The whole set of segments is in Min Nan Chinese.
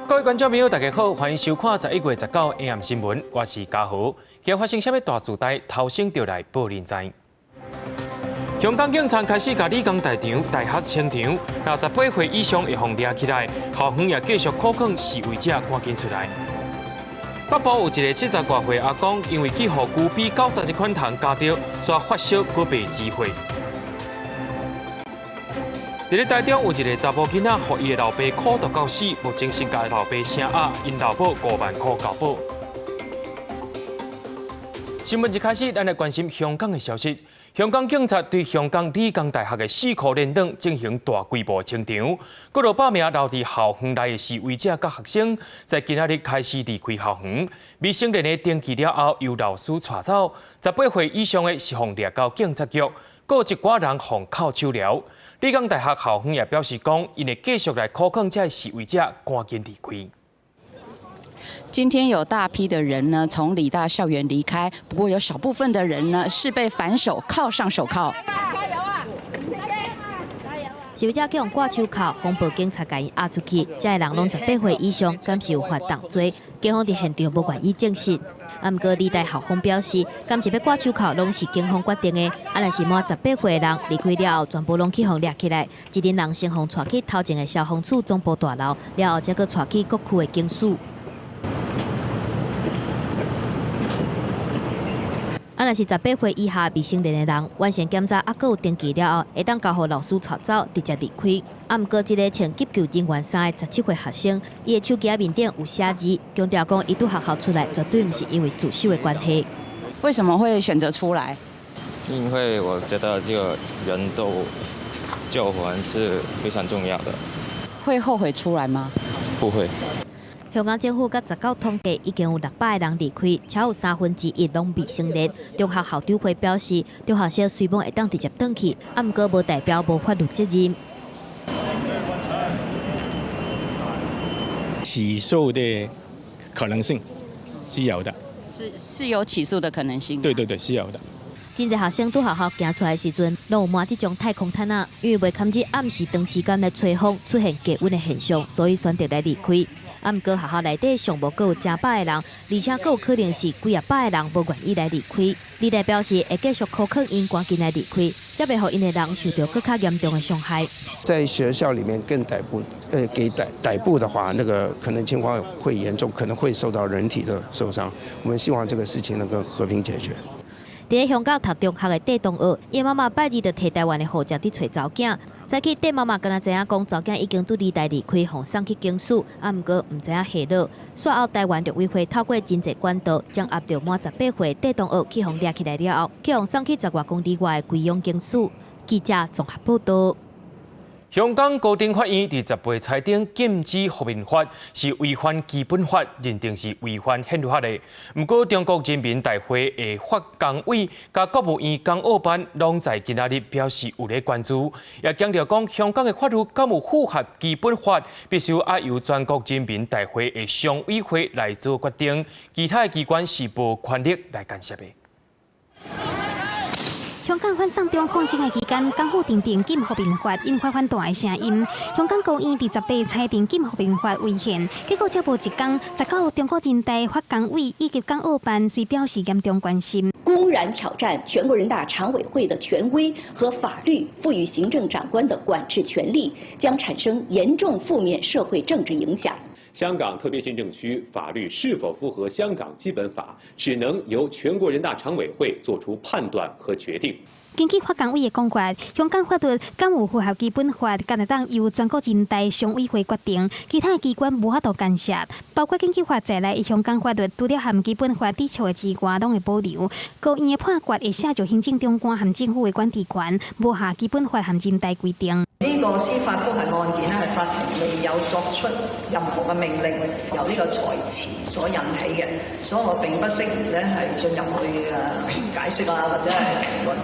各位觀眾朋友，大家好，歡迎收看11月19 AM 新聞，我是嘉豪。今日發生啥物大事代，頭先就來報恁知。香港警察開始共理工大場、大學清場，若18歲以上會予掠起來，校方也繼續苦勸示威者趕緊出來。北部有一个70外歲阿公，因為去予牛 B91 款蟲咬著，煞發燒閣袂止血。佇咧台中有一个查埔囡仔，予伊的老爸苦毒到死，目前先共老爸聲押，𪜶老母5萬箍交保。新聞一開始，咱來關心香港的消息。香港警察對香港理工大學的四區連黨進行大規模清場，閣落百名留佇校園內的示威者佮學生，在今仔日開始離開校園。未成年的登記了後，由老師帶走；18歲以上的是予掠到警察局，閣有一寡人予銬手鐐。理工大學校方也表示講，𪜶會繼續來苦勸這示威者趕緊離開。今天有大批的人呢，從理大校園離開，不過有少部分的人呢，是被反手銬上手銬。加油啊！示威者去予掛手銬，防暴警察共𪜶押出去，這个人攏18歲以上，敢是有犯重罪？警方佇現場無願意證實。啊，毋過理大校方表示，敢是欲掛手銬，攏是警方決定的。啊，若是滿十八歲的人離開了後，全部攏去予掠起來。一陣人先予帶去頭前的消防處總部大樓，了後才閣帶去各區的警署。啊，若是十八歲以下未成年的人，完成檢查猶閣有登記了後，會當交予老師帶走，直接離開。啊，毋過這个穿急救人員衫的17歲學生，伊的手機仔面頂有寫字，強調講伊對學校出來絕對毋是因為自首的關係。為什麼會選擇出來？因為我覺得這個人道救援是非常重要的。會後悔出來嗎？不會。香港政府佮19統計已經有600個人離開，超有1/3攏未成年。中學校長會表示，中學生雖罔會當直接轉去，啊，毋過無代表無法律責任。起訴的可能性是有的，是有起訴的可能性。對對對，是有的。真濟學生對學校行出來時陣，攏有抹這種太空毯仔，因為袂堪這暗時長時間來吹風，出現低溫的現象，所以選擇來離開。啊，毋過學校內底上無閣有成百个人，而且閣有可能是幾仔百个人無願意來離開。理大表示會繼續苦勸𪜶趕緊來離開，才袂予𪜶的人受著閣較嚴重的傷害。在學校裡面更逮捕，給逮捕的話，那個可能情況會嚴重，可能會受到人體的受傷。我們希望這個事情能夠和平解決。佇咧香港讀中學的戴東學，伊媽媽拜二就提台灣的護照佇揣查某囝。早起戴媽媽敢若知影講查某囝已經對理大離開，予送去警署，啊，毋過毋知影下落。煞後台灣陸委會透過真濟管道，將押著滿十八歲戴東學去予掠起來了後，去予送去10外公里外的歸勇警署。記者綜合報道。香港高等法院佇18裁定禁止復民法是違反基本法，認定是違反憲法的。毋過，中國人民大會的法工委佮國務院港澳辦攏在今仔日表示有咧關注，也強調講香港的法律敢有符合基本法，必須愛由全國人民大會的常委會來做決定，其他的機關是無權力來干涉的。香港反送中抗爭的期間，港府定定禁復民法，引發反彈的聲音。香港高院佇18裁定禁復民法違憲，結果才無一工，19中國人大法工委以及港澳辦遂表示嚴重關心。公然挑戰全國人大常委會的權威和法律賦予行政長官的管制權力，將產生嚴重負面社會政治影響。香港特別行政區法律是否符合香港基本法，只能由全國人大常委會作出判斷和決定。根據法工委的講法，香港法律敢有符合基本法，敢會當由全國人大常委會決定，其他的機關無法度干涉。包括緊急法在內，香港法律除了和基本法抵觸的之外，攏會保留。高院的判決會寫著行政長官和政府的管治權，無合基本法和人大規定。呢個司法覆核案件呢，係法庭未有作出任何嘅命令，由呢個裁詞所引起嘅，所以我並不適宜呢係進入去解釋啊，或者係評論。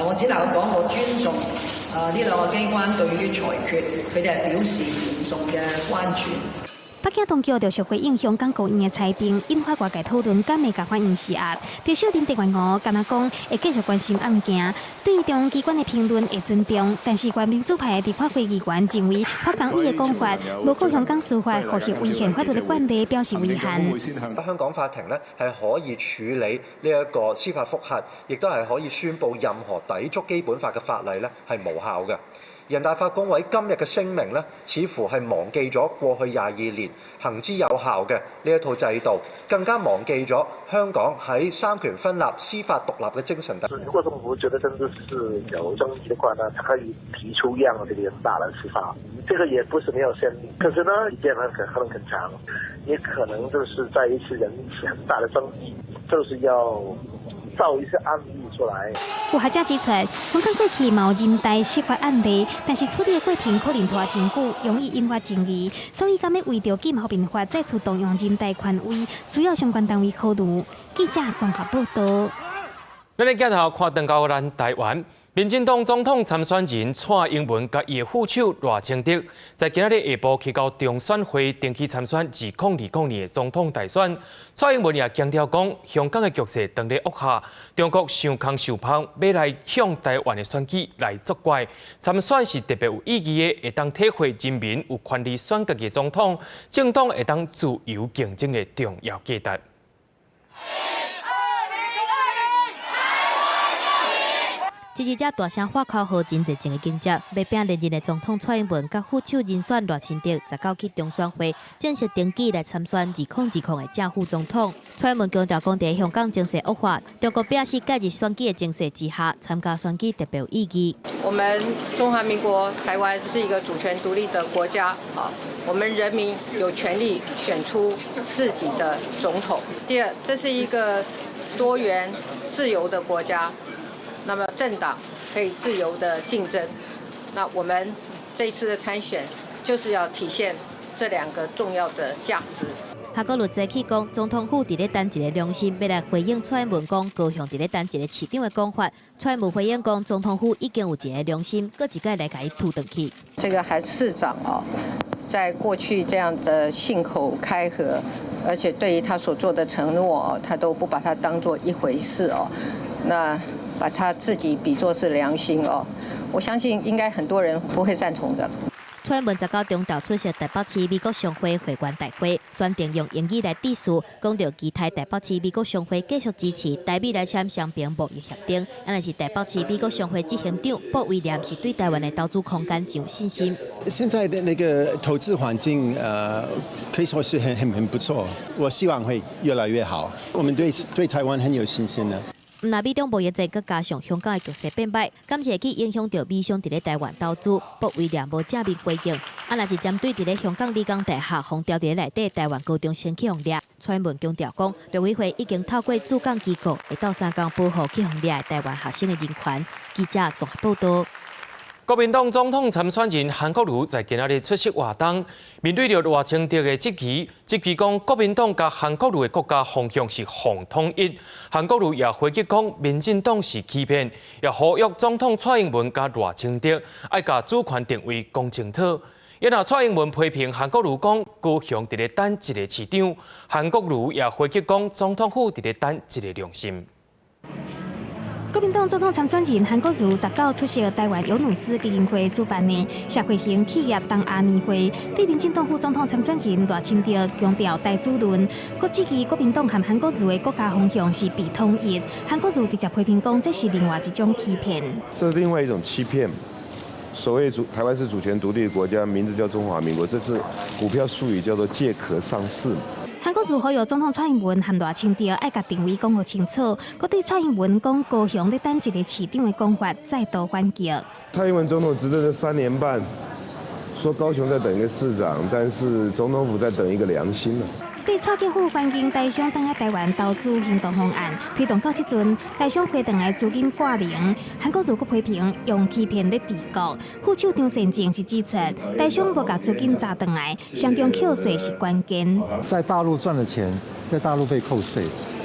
我只能夠講，我尊重呢兩個機關對於裁決，佢哋係表示嚴重嘅關注。北京當局就回應香港高院的裁定，引發外界討論，敢會共法院施壓。特首林鄭月娥敢若講會繼續關心案件，對中央機關的評論會尊重，但是泛民主派的立法會議員認為法工委的講法無顧香港司法覆核違憲法律的慣例，表示遺憾。香港法庭呢係可以處理呢一個司法覆核，亦都係可以宣布任何抵觸基本法嘅法例呢係無效嘅。人大法工委今日嘅聲明呢，似乎係忘記咗過去22年行之有效嘅呢一套制度，更加忘記咗香港喺三權分立、司法獨立嘅精神。如果政府覺得真的是有爭議的話呢，他可以提出讓這個人大來釋法，這個也不是沒有先例。可是呢，意見可能很長，也可能就是再一次引起很大的爭議，就是要造一些案例出來。有學者指出，香港過去嘛有人大釋法案例，但是處理的過程可能拖真久，容易引發爭議，所以敢欲為著禁和平法再次動用人大權威，需要相關單位考慮。記者綜合報道。咱的鏡頭看轉到咱台灣，民進黨總統參選人蔡英文佮伊的副手賴清德，在今仔日下晡去到中選會登記參選2020年的總統大選。蔡英文也強調講，香港的局勢當咧惡化，中國傷空受芳，欲來向台灣的選舉來作怪。參選是特別有意義的，會當體會人民有權利選家己的總統，政黨會當自由競爭的重要價值。支持者大聲喊口號，真熱情的迎接，欲拼連任的總統蔡英文佮副手人選賴清德，19去中選會正式登記來參選2020的正副總統。蔡英文強調講，佇香港情勢惡化，中國表示介入選舉的情勢之下，參加選舉特別有意義。我們中華民國台灣是一個主權獨立的國家，啊，我們人民有權利選出自己的總統。第二，這是一個多元自由的國家。那麼政黨可以自由的競爭，那我們這次的參選就是要體現這兩個重要的價值。韓國瑜早起講，總統府佇咧等一个良心，欲來回應蔡英文講高雄佇咧等一个市長的講法。蔡英文回應講，總統府已經有一个良心，閣一擺來共伊吐轉去。這個韓市長哦，在過去這樣的信口開河，而且對於他所做的承諾，他都不把它當做一回事哦。那把他自己比作是良心哦，我相信應該很多人不會贊同的。蔡英文19中晝出席台北市美國商會會員大會，專程用英語來致辭，講著期待台北市美國商會繼續支持台美來簽雙邊貿易協定。但是台北市美國商會執行長卜威廉是對台灣的投資空間真有信心。現在的那個投資環境，可以說是很不錯，我希望會越來越好。我們對台灣很有信心的。毋但美中貿易戰，閣加上香港的局勢變歹，敢是會去影響著美商佇咧台灣投資？卜威廉無正面回應。啊，若是針對佇咧香港理工大學予牢佇咧內底台灣高中生去予掠，蔡英文強調講，陸委會已經透過駐港機構會鬥相共保護去予掠的台灣學生的人權。記者綜合報道。國民黨總統參選人韓國瑜在今仔日出席活動，面對著賴清德的質疑，質疑講國民黨佮韓國瑜的國家方向是防統一。韓國瑜也回擊講，民進黨是欺騙，也呼籲總統蔡英文佮賴清德愛共主權定位講清楚。然後蔡英文批評韓國瑜講高雄佇咧等一个市長，韓國瑜也回擊講總統府佇咧等一个良心。國民黨總統參選人韓國瑜19出席台灣尤努斯基金會主辦的社會型企業東亞年會，對民進黨副總統參選人賴清德強調台主論，閣質疑國民黨和韓國瑜的國家方向是被統一。韓國瑜直接批評講，這是另外一種欺騙。這是另外一種欺騙。所謂主台灣是主權獨立的國家，名字叫中華民國，這是股票術語，叫做借殼上市。韓國瑜呼籲總統蔡英文和賴清德愛共定位講予清楚，閣對蔡英文講高雄咧等一个市長的講法再度反擊。蔡英文總統執政這3年半，說高雄在等一個市長，但是總統府在等一個良心呢。對蔡政府歡迎台商轉來台灣投資行動方案推動到這陣，台商回轉來資金掛零。韓國瑜閣批評用欺騙咧治國。副手張善政是指出，台商無共資金砸轉來，雙重扣稅是關鍵。在大陸賺的錢，在大陸被扣稅，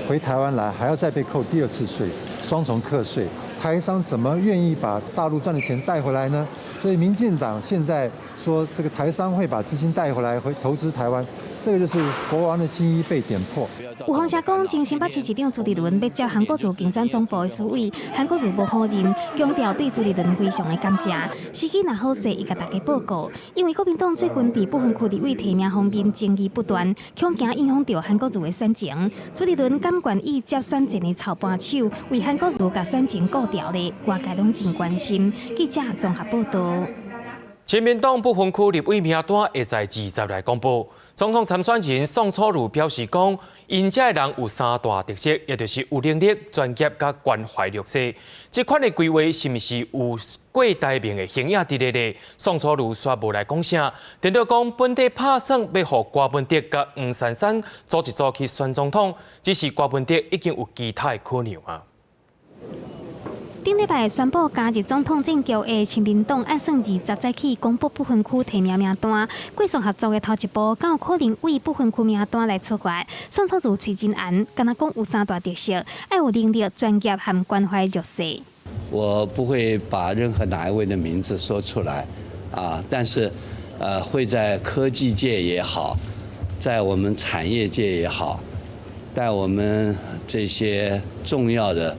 回台灣來還要再被扣第二次稅，雙重課稅。台商怎麼願意把大陸賺的錢帶回來呢？所以民進黨現在說這個台商會把資金帶回來，會投資台灣，這個就是國王的新衣被點破。有風聲講，前新北市市長朱立倫欲接韓國瑜競選總部的主委，韓國瑜無否認，強調對朱立倫非常的感謝。時機若好勢，會共大家報告。因為國民黨最近佇不分區立委提名方面爭議不斷，恐驚影響著韓國瑜的選情。朱立倫敢願意接選戰的操盤手，為韓國瑜共選情顧牢咧，外界攏真關心。記者綜合報導。親民黨不分區立委名單會在20來公布。總統參選人宋楚瑜表示講，𪜶遮的人有三大特色，也就是有能力、專業佮關懷弱勢。這款的規劃是毋是有郭台銘的形影佇咧咧？宋楚瑜煞無來講啥，顛倒講本底拍算欲予郭文德佮黃珊珊組一組去選總統，只是郭文德已經有其他的考量啊。頂禮拜宣布加入總統戰局的親民黨，按算20早起公布不分區提名名單。郭宋合作的頭一步，敢有可能為不分區名單來出發？宋楚瑜喙真絚，敢若講有三大特色，愛有能力、專業和關懷弱勢。我不會把任何哪一位的名字說出來，啊，但是，會在科技界也好，在我們產業界也好，在我們這些重要的。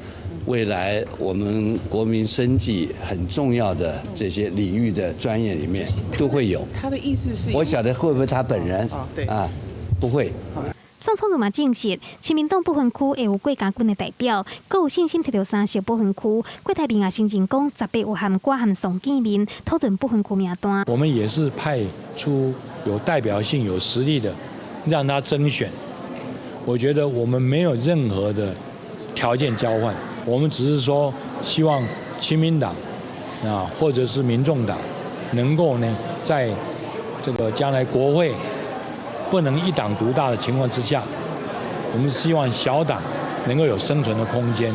未來我們國民生計很重要的這些領域的專業裡面都會有。他的意思是，我曉得會不會他本人？對啊，不會。宋楚瑜嘛證實，親民黨不分區會有郭家軍的代表，閣有信心提著三席不分區。郭台銘也承認講，18有和郭和宋見面討論不分區名單。我們也是派出有代表性、有實力的，讓他甄選。我覺得我們沒有任何的條件交換。我們只是說，希望親民黨啊，或者是民眾黨，能夠呢，在這個將來國會不能一黨獨大的情況之下，我們希望小黨能夠有生存的空間。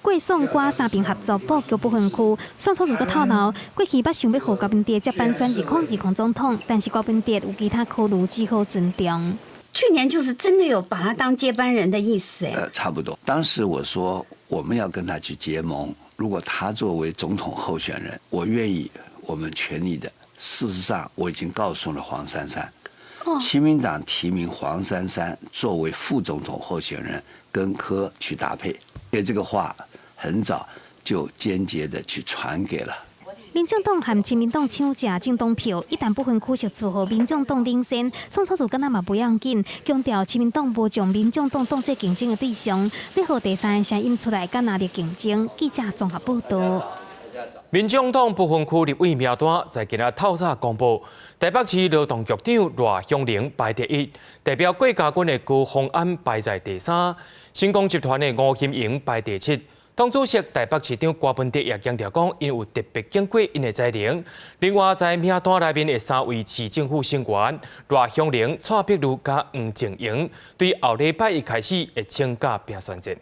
郭宋郭三邊合作布局不分區，宋楚瑜閣透露，過去捌想欲予郭文德接班選2020總統，但是郭文德有其他考慮，只好尊重。去年就是真的有把他當接班人的意思哎。差不多。當時我說我們要跟他去結盟，如果他作為總統候選人，我願意，我們全力的。事實上，我已經告訴了黃珊珊，親民黨提名黃珊珊作為副總統候選人，跟柯去搭配。所以這個話很早就間接的去傳給了。民眾黨和親民黨搶食政黨票，一旦不分區席次予民眾黨領先，宋楚瑜敢若嘛袂要緊，強調親民黨無將民眾黨當作競爭的對象，欲予第三个聲音出來，佮拿力競爭。記者綜合報導。民眾黨不分區立委名單在今仔透早公布，台北市勞動局長賴香伶排第一，代表郭家軍的高虹安排在第三，新光集團的吳欣盈排第七。黨主席台北市長郭文德也強調講，𪜶有特別揀過𪜶的才能。另外，在名單內面的三位市政府成員賴香伶、蔡碧如佮黃靜瑩，對後禮拜一開始會請假拼選戰。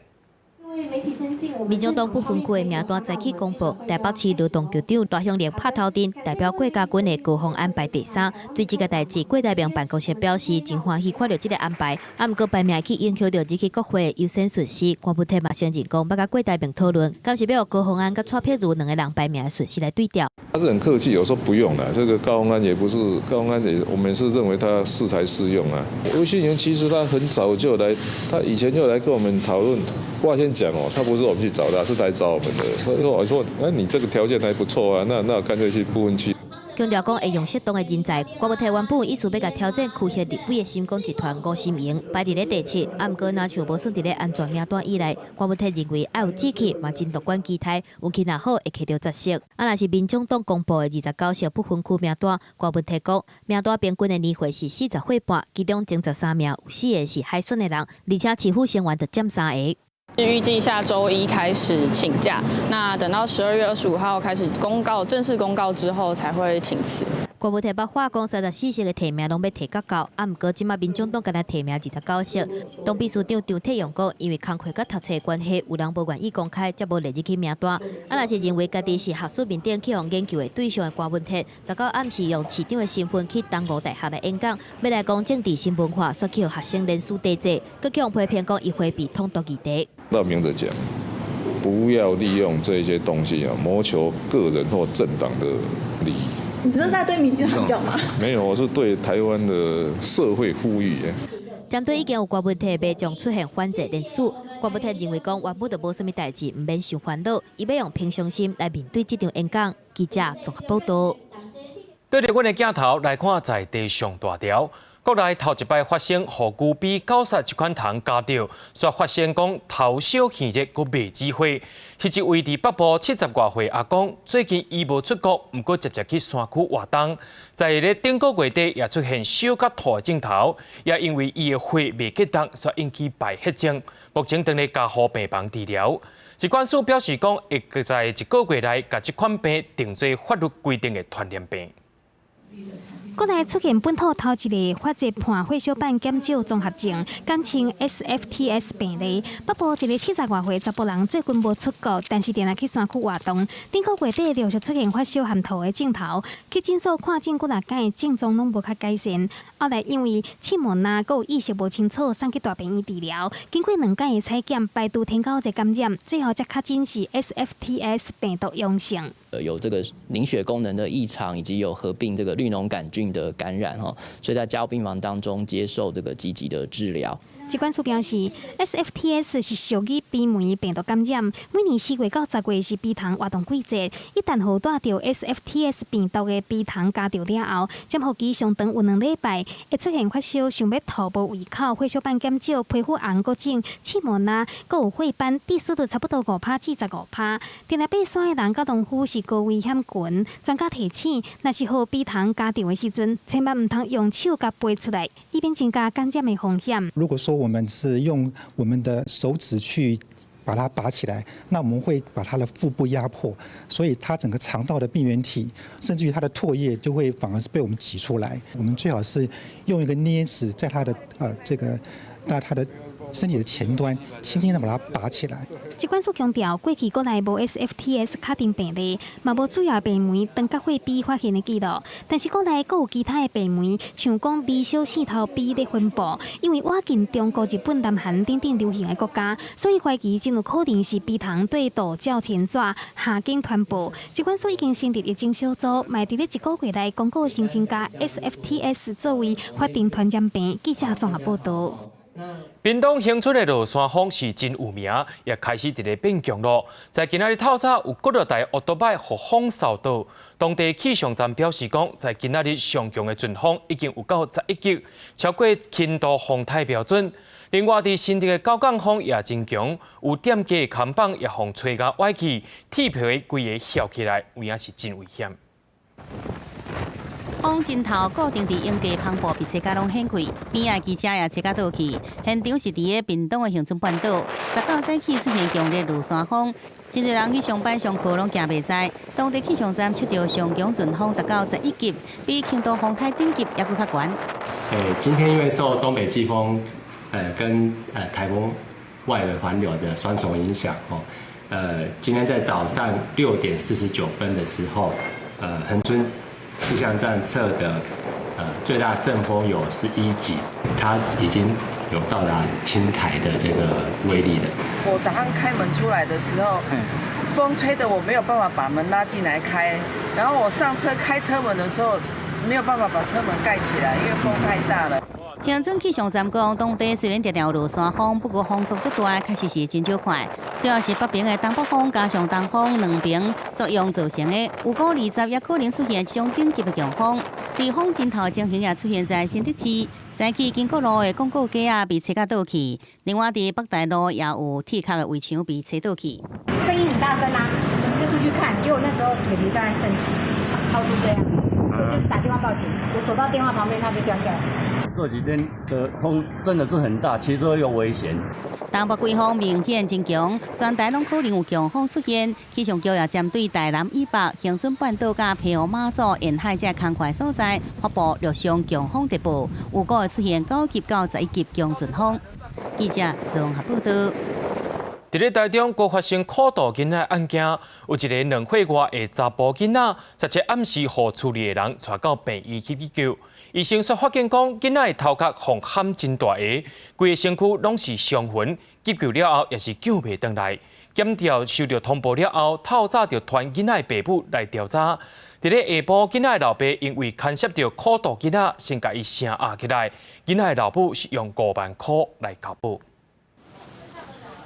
民眾黨不分區的名單早起公布，台北市勞動局長賴香伶拍頭陣，代表郭家軍的高虹安排第三。對這個代誌，郭台銘辦公室表示真歡喜看著這个安排，啊，毋過排名去影響著入去國會優先順序。郭文鐵嘛承認講，欲佮郭台銘討論，敢是欲予高虹安佮蔡碧如兩个人排名的順序來對調。他是很客氣，有說不用了。這個高虹安也不是高虹安也，我們是認為他適才適用啊。吳欣盈其實他很早就來，他以前就來跟我們討論。我先講哦，他不是我們去找他，是來找我們的。所以我說，那你這個條件還不錯啊，那乾脆去不分區。強調講會用適當的人才，郭文鐵原本意思欲共挑戰區縣立委的新光集團吳欣盈排佇咧第七，啊，毋過若像無算佇咧安全名單以內。郭文鐵認為愛有志氣，嘛真樂觀期待，運氣若好會揢著十席。啊，若是民眾黨公布的29席不分區名單，郭文鐵講名單平均的年歲是40歲半，其中前13名有四个是海選的人，而且市府成員就佔三个。預計下週一開始請假，那等到12月25號開始公告，正式公告之後才會請辭。郭文鐵捌話講34席的提名攏欲提較到，啊，毋過這馬民眾黨干焦提名29席。黨秘書長張鐵陽講，因為工課佮讀冊關係，有人無願意公開，才無列入去名單。啊，若是認為家己是學術面頂去予研究的對象的郭文鐵，19暗時用市長的身份去東吳大學來演講，欲來講政治新文化，煞去予學生連署抵制，閣去予批評講伊迴避統獨議題。到明着講，不要利用這些東西啊，謀求個人或政黨的利益。你這是在對民進黨講嗎？沒有，我是對台灣的社會呼籲。針對已經有郭文體民眾出現反制連署，郭文體認為講原本就無啥物代誌，毋免傷煩惱，伊欲用平常心來面對這場演講。記者綜合報道。對著阮的鏡頭來看，在地上大條，國內頭一擺發生予牛逼絞殺這款蟲咬著，煞發現講頭燒耳熱，閣袂止血。是一位佇北部七十外歲阿公，最近伊無出國，毋過常常去山區活動，在咧頂個月底也出現燒甲吐的症頭，也因為伊的血袂結凍，煞引起敗血症，目前正佇加護病房治療。疾管署表示講，會在一個月內共這款病定做法律規定的傳染病。國內出現本土頭一个發熱伴血小板減少綜合症，簡稱 SFTS 病例。北部一个七十外歲查埔人最近無出國，但是定定去山區活動。頂個月底陸續出現發燒和吐的症頭，去診所看診幾若擺，症狀攏無較改善。後來因為氣悶啊，閣有意識無清楚，送去大病院治療。經過兩擺的採檢，排除天狗熱感染，最後才確診是 SFTS 病毒陽性。有這個凝血功能的異常，以及有合併這個綠膿桿菌的感染，所以在加護病房當中接受這個積極的治療。疾管署表示，SFTS 是屬於蜱媒病毒感染，每年4月到10月是蜱蟲活動季節。一旦予帶著 SFTS 病毒的蜱蟲咬著了後，潛伏期上長有2禮拜，會出現發燒、想欲吐、無胃口、血小板減少、皮膚紅閣腫、刺毛啊，閣有血斑，致死率差不多5%至15%。定定爬山的人佮農夫是高危險群。專家提醒，若是予蜱蟲咬著的時陣，千萬毋通用手共拔出來，以免增加感染的風險。如果說我們是用我們的手指去把它拔起來，那我們會把它的腹部壓迫，所以它整個腸道的病原體，甚至於它的唾液就會反而是被我們擠出來。我們最好是用一個鑷子在它的這個在它的身體的前端，輕輕的把它拔起來。疾管署強調，過去國內無 SFTS 確定病例，嘛無主要病媒長角血蜱發現的記錄。但是國內閣有其他的病媒，像講微小刺頭蜱咧分布，因為倚近中國、日本、南韓等等流行的國家，所以懷疑真有可能是蜱蟲對道鳥遷徙下經傳播。疾管署已經成立疫情小組，嘛佇咧一個月內公告新增加 SFTS 作為法定傳染病。記者綜合報導。屏東恆春的落山風是真有名，也開始佇咧變強囉。在今仔日透早有幾落台歐多擺予風掃倒，當地氣象站表示講，在今仔日上強的陣風已經有到11級，超過輕度風颱標準。另外，佇新竹的九降風也真強，有店家的看板也予吹甲歪去，鐵皮規个翹起來，有影是真危險。風陣頭固定佇營地帆布被吹甲攏掀開，邊仔機車也吹甲倒去。現場是佇咧屏東的恆春半島，19早起出現強烈落山風，真濟人去上班上課攏驚袂知。當地氣象站測著上強陣風達到11級，比輕度風颱等級猶閣較懸。今天因為受東北季風，跟颱風外圍環流的雙重影響，哦，今天在早上6點49分的時候，恆春氣象站測的，最大陣風有11級，它已經有到達輕颱的這個威力了。我早上開門出來的時候，風吹得我沒有辦法把門拉進來開，然後我上車開車門的時候，沒有辦法把車門蓋起來，因為風太大了。恆春氣象站講，當地雖然常常有落山風，不過風速這大，確實是真少看。主要是北邊的東北風加上東風兩邊作用造成的，有五二十也可能出現這種等級的強風。颱風陣頭情形也出現在新竹市，早起經國路的廣告架仔被吹甲倒去。另外，佇北大路也有鐵殼的圍牆被吹倒去。聲音很大聲啊，我們就出去看，結果那時候鐵皮大概剩超出這樣，我就打電話報警。我走到電話旁邊，它就掉下來。這幾天的風真的是很大，騎車又危險。東北季風明顯增強，全台攏可能有強風出現。氣象局也針對台南以北、恆春半島佮澎湖馬祖沿海這空曠所在，發布陸上強風特報，有可能出現9級到11級強陣風。記者綜合報導。佇咧台中，閣發生苦毒囡仔案件，有一个2歲外的查埔囡仔，17暗時予厝裡的人帶到病院去急救。醫生煞發現講，囡仔的頭殼予撼真大下，規个身軀攏是傷痕，急救了後也是救袂轉來。檢調收著通報了後，透早就傳囡仔的爸母來調查。佇咧下晡，囡仔的老爸因為牽涉著苦毒囡仔，先共伊聲壓起來。囡仔的老母是用5萬箍來交保。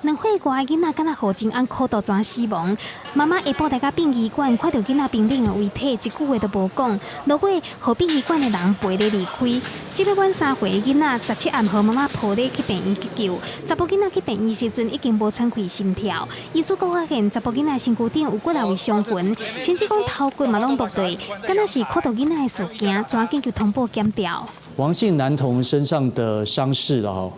2歲外的囡仔敢若予真翁苦毒怎死亡？媽媽下晡來到殯儀館，看著囡仔冰冷的遺體，一句話都無講。落尾，予殯儀館的人陪咧離開。這欲滿3歲的囡仔，17暗予媽媽抱咧去病院急救。查埔囡仔去病院時陣已經無喘氣心跳。醫師閣發現查埔囡仔身軀頂有幾若位傷痕，甚至講頭骨嘛攏落地，敢若是苦毒囡仔的事件，趕緊就通報檢調。王姓男童身上的傷勢哦，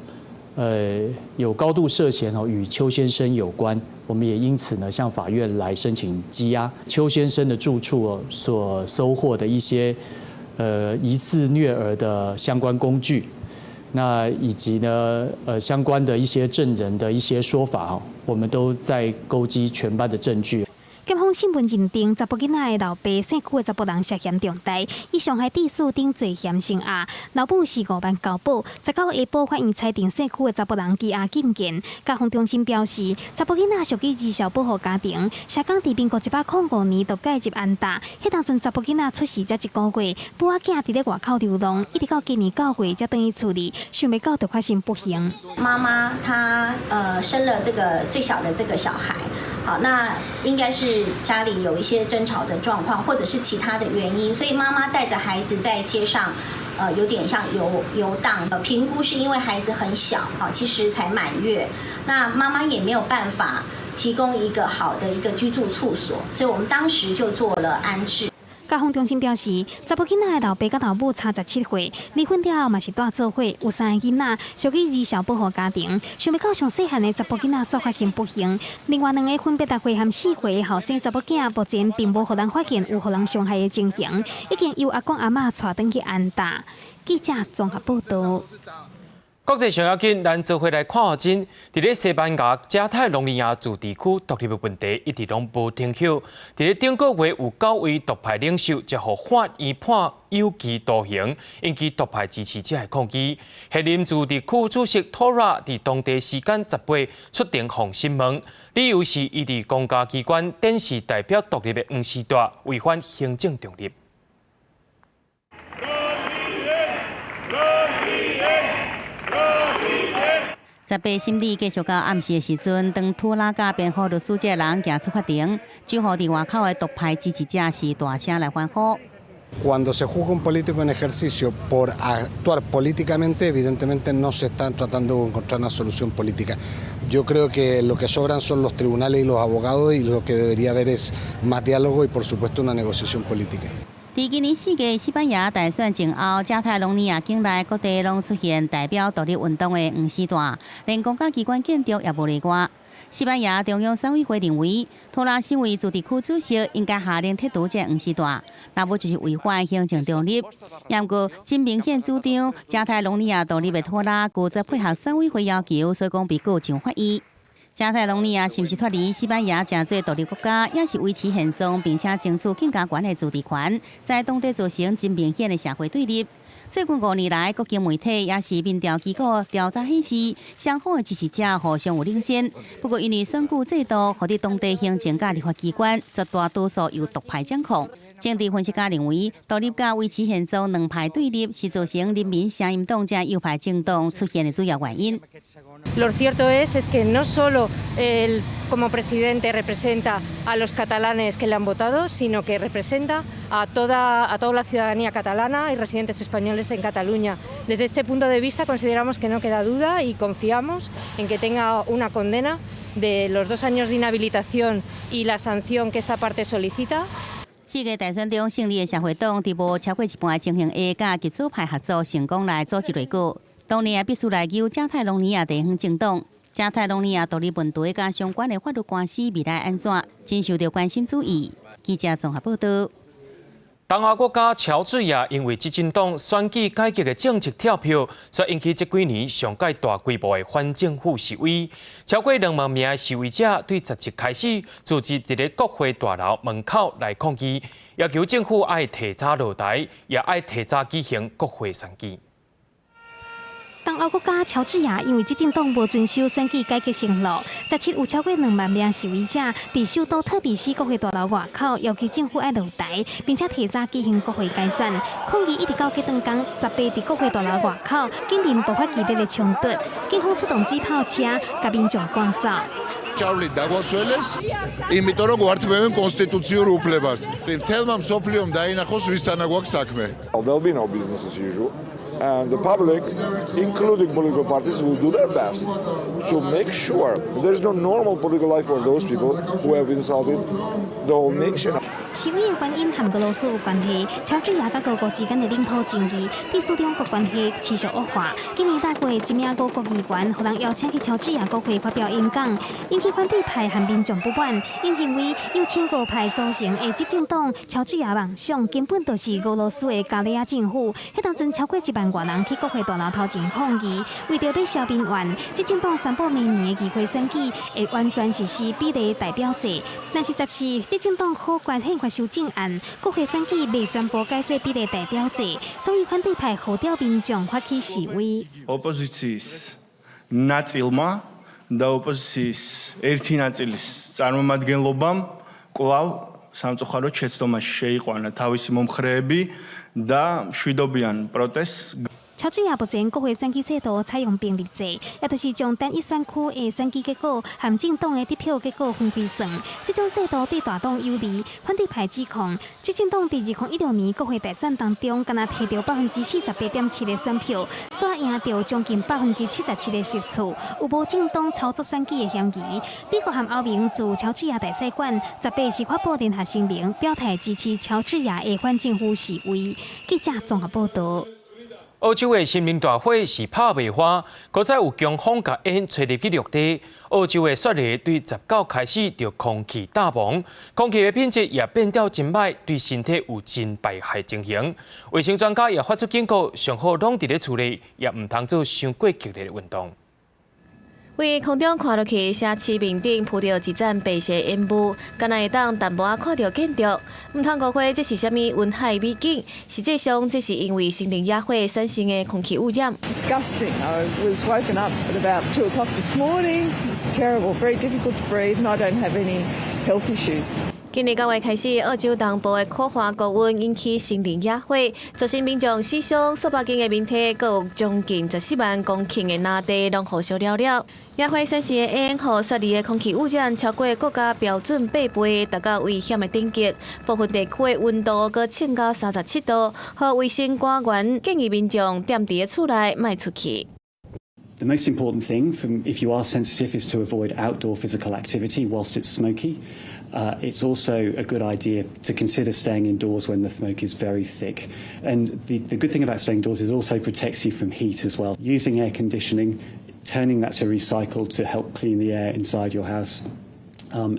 有高度涉嫌哦與邱先生有關，我們也因此呢向法院來申請羈押邱先生的住處哦所搜獲的一些疑似虐兒的相關工具，那以及呢相關的一些證人的一些說法哦，我們都在勾稽全班的證據。檢方審問認定，查埔囡仔的老爸姓邱的查埔人涉嫌重大，以傷害致死等罪嫌成立。老母是5萬交保。19下晡法院裁定姓邱的查埔人羈押禁見。家訪中心表示，查埔囡仔屬於兒少保護家庭，社工佇民國105年就介入安搭。彼當陣查埔囡仔出世才一個月，母仔囝佇咧外口流浪，一直到今年9月才轉去厝裡，想袂到就發生不幸。媽媽她生了這個最小的這個小孩，好，那應該是家裡有一些爭吵的狀況，或者是其他的原因，所以媽媽帶着孩子在街上，有點像遊遊蕩。評估是因為孩子很小，啊，其實才滿月，那媽媽也沒有辦法提供一個好的一個居住處所，所以我們當時就做了安置。家訪中心表示，查埔囡仔的老爸佮老母差17歲，離婚了後嘛是蹛做伙，有三个囡仔，屬於兒少保護家庭。想袂到上細漢的查埔囡仔煞發生不幸，另外兩个分別6歲和4歲的後生查某囝，目前並無予人發現有予人傷害的情形，已經由阿公阿嬤帶轉去安搭。記者綜合報導。國際上要緊，咱做伙來看予真。佇咧西班牙加泰隆尼亞自治區獨立的問題一直攏無停歇。佇咧頂個月有九位獨派領袖接予法院判有期徒刑，引起獨派支持者的抗議。現任自治區主席托拉佇當地時間18出庭予審問，理由是伊佇公家機關展示代表獨立的黃絲帶，違反行政中立。 18審理繼續到暗時的時陣，當托拉佮辯護律師這个人行出法庭，守護佇外口的獨派支持者是大聲來歡呼。 Cuando se juzga un político en ejercicio por actuar políticamente, evidentemente no se está tratando de encontrar una solución política. Yo creo que lo que sobran son los tribunales y los abogados y lo que debería haber es más diálogo y, por supuesto, una negociación política. 佇今年4月西班牙大選前後，加泰隆尼亞境內各地攏出現代表獨立運動的黃絲帶，連公家機關建築也無例外。西班牙中央選委會認為，托拉身為自治區主席，應該下令剔除這黃絲帶，若無就是違反行政中立。毋過真明顯主張加泰隆尼亞獨立的托拉拒絕配合選委會要求，所以講被告上法院。加泰隆尼亞是毋是脫離西班牙成做獨立國家，抑是維持現狀，並且爭取更加懸的自治權，在當地造成真明顯的社會對立。最近5年來，國際媒體抑是民調機構調查顯示，雙方的支持者互相有領先。不過，因為選舉制度，予佇當地行政佮立法機關絕大多數由獨派掌控。政治分析家認為，獨立佮維持現狀兩派對立，是造成人民聲音黨這右派政黨出現的主要原因。 Lo cierto es que no solo él como presidente representa a los catalanes que le han votado, sino que representa a toda la ciudadanía catalana y residentes españoles en Cataluña. Desde este punto de vista consideramos que no queda duda y confiamos en que tenga una condena de los 2 años de inhabilitación y la sanción que esta parte solicita. 4月大選中勝利的社會黨，佇無超過一半的情形下，佮極左派合作成功來組織內閣。當然也必須來由加泰隆尼亞地方政黨。加泰隆尼亞獨立問題佮相關的法律官司未來按怎，真受著關心注意。記者綜合報導。東亞國家喬治亞因為執政黨選舉改革的政策跳票，所以引起這幾年上蓋大規模的反政府示威。超過2萬名的示威者對17開始聚集佇咧國會大樓門口來抗議，要求政府愛提早落台，也愛提早舉行國會選舉。東東歐國家喬治亞因為執政黨無遵守選舉改革承諾，17有超過2萬名示威者佇首都特比西國會大樓外口要求政府愛落台，並且提早舉行國會改選。抗議一直到隔頓工，18佇國會大樓外口竟然爆發激烈的衝突，警方出動水炮車共民眾趕走。 ჭავლით დაგვასველეს, იმიტომ რომ გვართმევენ კონსტიტუციურ უფლებას. მთელმა მსოფლიომ დაინახოს ვისთანა გვაქვს საქმე. There'll be no business as usual, and the public, including political parties, will do their best to make sure there's no normal political life for those people who have insulted the whole nation. 示威的原因和俄羅斯有關係，喬治亞佮俄國之間的領土爭議，致使兩國關係持續惡化。今年六月，一名俄國議員予人邀請去喬治亞國會發表演講，引起反對派和民眾不滿。𪜶認為由親俄派組成的執政黨喬治亞夢想根本就是俄羅斯的加勒亞政府。彼當陣超過1萬外人去國會大樓頭前抗議，為著欲消民怨，執政黨宣布明年的議會選舉會完全實施比例代表制。但是14執政黨否決憲法修正案，國會選舉未全部改做比例代表制，所以反對派號召民眾發起示威。 ოპოზიციის ნაწილმა და ოპოზიციის ერთი ნაწილის წარმომადგენლობამ კვლავ სამწუხაროდ შეცდომაში შეიყვანა თავისი მომხრეები და მშვიდობიან პროტესტს. 喬治亞目前國會選舉制度採用並立制，也就是將單一選區的選舉結果和政黨的得票結果分開算。這種制度對大黨有利，反對派指控執政黨佇2016年國會大選當中，干焦提著48.7%的選票，煞贏著將近77%的席次，有無政黨操作選舉的嫌疑。美國和歐盟駐喬治亞大使館18是發布聯合聲明，表態支持喬治亞的反政府示威。記者綜合報導。澳洲的森林大火是拍袂翻，閣再有強風共煙吹入去陸地。澳洲的雪梨對19開始就空氣焦亡，空氣的品質也變得真䆀，對身體有真敗害情形。衛生專家也發出警告，上好攏佇咧厝內，也毋通做傷過激烈的運動。佇空中看落去，城市面頂浮著一層白色煙霧，敢若會當淡薄仔看著建築。毋通誤會，這是啥物雲海美景？實際上，這是因為森林野火產生的空氣污染。 Disgusting. I was woken up at about 2 o'clock this morning. It's terrible, very difficult to breathe, and I don't have any health issues. 今年9月開始，澳洲東部的可汗高溫引起森林野火，造成民眾死傷數百間的民宅，閣有將近14萬公頃的林地攏予燒了了。野火產生的煙予雪梨的空氣污染超過國家標準8倍，達到危險的等級。部分地區的溫度閣衝到37度，予衛生官員建議民眾踮佇厝內，莫出去。 The most important thing, from if you are sensitive, is to avoid outdoor physical activity whilst it's smoky. It's also a good idea to consider staying indoors when the smoke is very thick. And the good thing about staying indoors is it also protects you from heat as well. Using air conditioning, turning that to recycle to help clean the air inside your house,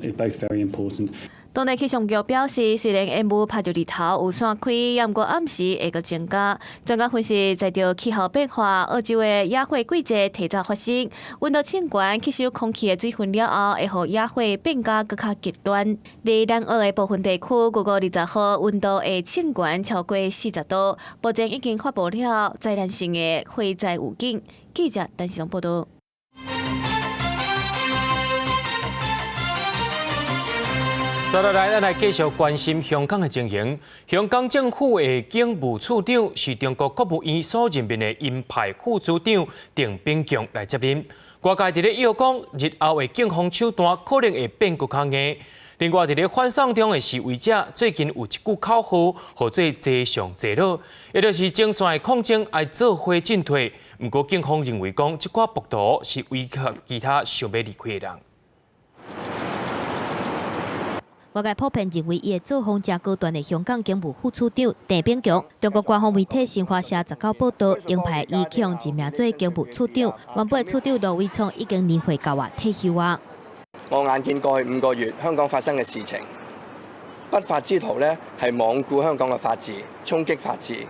is both very important. 當地氣象局表示，雖然煙霧曬著日頭有散開，也毋過暗時會閣增加。專家分析，隨著氣候變化，澳洲的野火季節提早發生，溫度升懸，吸收空氣的水分了後，會予野火變甲閣較極端。佇南澳的部分地區，預估20號溫度會升懸超過40度，目前已經發布了災難性的火災預警。記者陳世龍報導。接落來，咱來繼續關心香港的情形。香港政府的警務處長是中國國務院所任命的鷹派副處長鄧炳強來接任。外界佇咧臆講，日後的警方手段可能會變閣較硬。另外，佇咧反送中的示威者最近有一句口號，號做“坐上坐落”，也就是前線的抗爭愛做伙進退。毋過，警方認為講，這寡暴徒是威脅其他想欲離開的人。外界普遍認為，伊的作風誠果斷的香港警務副處長鄧炳強。中國官方媒體新華社19報導，鷹派伊去予任命做警務處長。原本的處長盧偉聰已經年歲高啊，退休啊。我眼見過去5個月香港發生嘅事情，不法之徒呢係罔顧香港嘅法治，衝擊法治，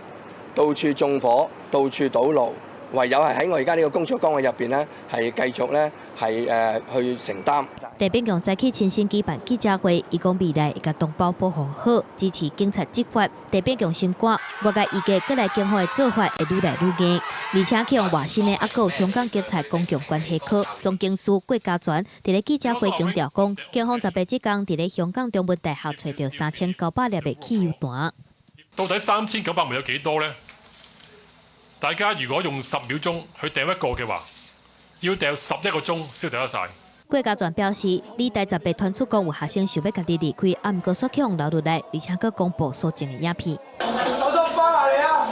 到處縱火，到處堵路，唯有係喺我而家呢個工作崗位入邊呢，係繼續咧係去承擔。鄭炳強早起親身舉辦記者會，伊講未來會共同胞保護好，支持警察執法。鄭炳強心肝，外界預計閣來警方的做法會愈來愈硬，而且去予外審的猶閣有香港警察公共關係科總警司郭家全，佇咧記者會強調講，警方18這工佇咧香港中文大學揣著3900粒的汽油彈。到底3900枚有幾多呢？大家如果用10秒鐘去掟一個嘅話，要掟11個鐘先掟得晒。郭家全表示，理大十八傳出講有學生想欲家己離開，啊，毋過煞去予留落來，而且閣公布搜證的影片。手裝翻嚟啊！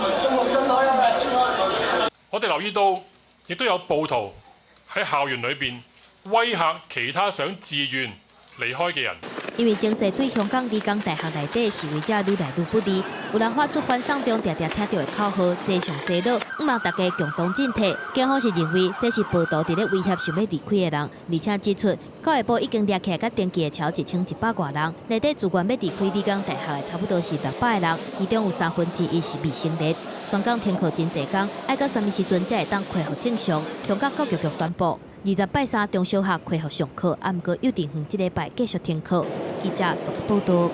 我哋留意到，亦都有暴徒喺校園裏邊威嚇其他想自願離開嘅人。因為情勢對香港理工大學內底示威者愈來愈不利，有人發出反送中定定聽著的口號，坐上坐落，向望大家共同進退。警方是認為這是暴徒佇咧威脅想欲離開的人，而且指出，下晡已經掠起來佮登記的超1100外人，內底自願欲離開理工大學的差不多是600個人，其中有1/3是未成年。全港停課真濟工，愛到啥物時陣才會當恢復正常？香港教育局宣布，20拜三中小學恢復上課，啊，毋過幼稚園這禮拜繼續停課。記者綜合報導。